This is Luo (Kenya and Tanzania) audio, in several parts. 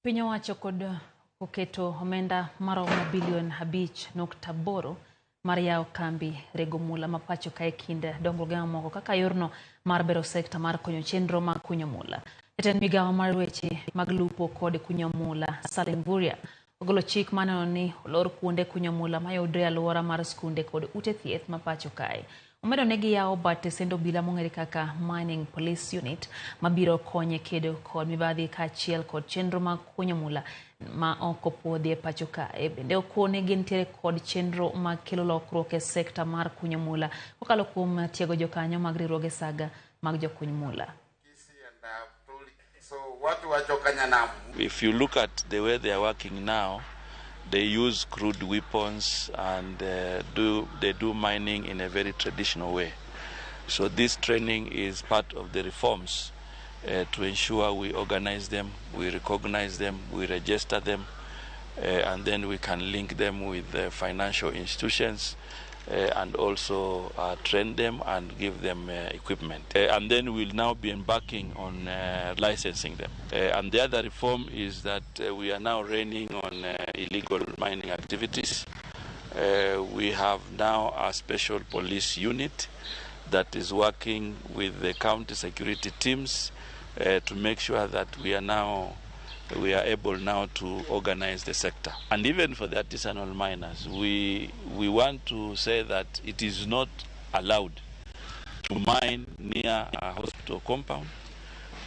Piny owacho kod oketo omenda maromo bilion 5.8 mar yawo kambi rego mula ma pacho kae kind dongruoge mamoko kaka yorno mar bero sekta mar konyo chenro mag kunyo mula. Jatend migawo mar weche mag lupo kod kunyo mula Salim Mvurya ogolo chik maneno ni olor kuonde kunyo mula mayudre e alwora mar skunde kod ute thieth ma pacho kae. Omedo ni giyawo bat tesend obila mong'ere kaka Mining Police Unit mabiro konye kedo kod mibadhi kaachiel kod chenro mag kunyo mula ma ok opuodhi e pacho kae. Bende okone gintiere kod chenro mag kelo lokruok e sekta mar kunyo mula kokalo kuom tiego jokanyo mag riwruoge saga mag jokuny mula. If you look at the way they are working now, they use crude weapons and do they do mining in a very traditional way. So this training is part of the reforms to ensure we organize them, we recognize them, we register them, and then we can link them with the financial institutions and also train them and give them equipment. And then we'll now be embarking on licensing them. And the other reform is that we are now reining on illegal mining activities. We have now a special police unit that is working with the county security teams to make sure that we are able now to organize the sector. And even for the artisanal miners, we want to say that it is not allowed to mine near a hospital compound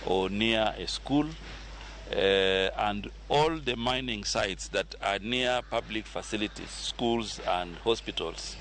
or near a school, and all the mining sites that are near public facilities, schools and hospitals.